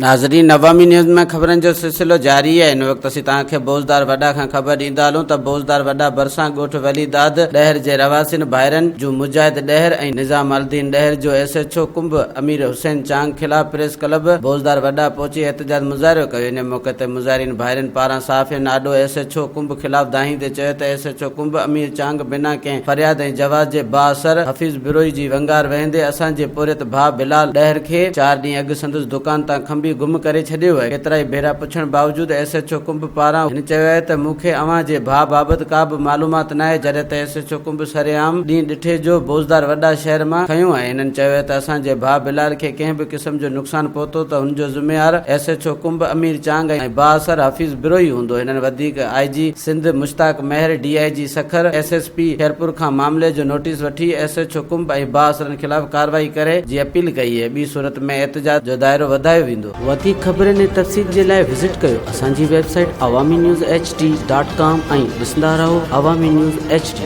ناظرين عوامي نيوز ۾ خبرن جو سلسلو جاري آهي هن وقت اسين توهان کي بوزدار وڏا کان خبر ڏيندا هلون ته بوزدار وڏا ڀرسان ڳوٺ ولي داد ڏهر جي رهواسين ڀائرن جون مجاهد ڏهر ۽ نظام الدين ڏهر جو S H O Kumb Amir Hussain Chang خلاف پريس ڪلب بوزدار وڏا پهچي احتجاج مظاهرو ڪيو ان موقعي تي مظاهرين ڀائرن پاران صحافين آڏو ايس ايڇ او ڪنب خلاف دانهيندي چيو ته S H O Kumb Amir Chang بنا ڪنهن فرياد ۽ جواز جي بااثر حفيظ بروهي جي ونگار وهندي اسان جي پورهيت ڀاء بلال ڏهر کي چار ڏينهن اڳ سندس دڪان تان کنڀي گم ڪري ڇڏيو آهي، ڪيترائي ڀيرا پڇڻ باوجود ايس ايڇ او ڪنب پاران هن چيو آهي ته مون کي اوهان جي ڀاء بابت ڪا به معلومات ناهي، جڏهن ته ايس ايڇ او ڪنب سرعام ڏينهن ڏٺي جو بوزدار وڏا شهر مان کنيو آهي، هنن چيو آهي ته اسان جي ڀاء بلال کي ڪنهن به قسم جو نقصان پهتو ته ان جو ذميوار S H O Kumb Amir Chang ۽ بااثر حفيظ بروهي هوندو، هنن وڌيڪ I G Sindh Mushtaq Mahar, D I G Sukkur, S S P Khairpur کان معاملي جو نوٽيس وٺي ايس ايڇ او ڪنب ۽ بااثرن خلاف ڪارروائي ڪري جي اپيل ڪئي اهي، ٻي صورت ۾ احتجاج جو دائرو وڌايو ويندو. وڌيڪ خبرن ۽ تفصيل جي لاء وزٽ ڪيو اسان جي website Awami news H D dot com ۽ ڏسندا رهو عوامي نيوز ايڇ ڊي.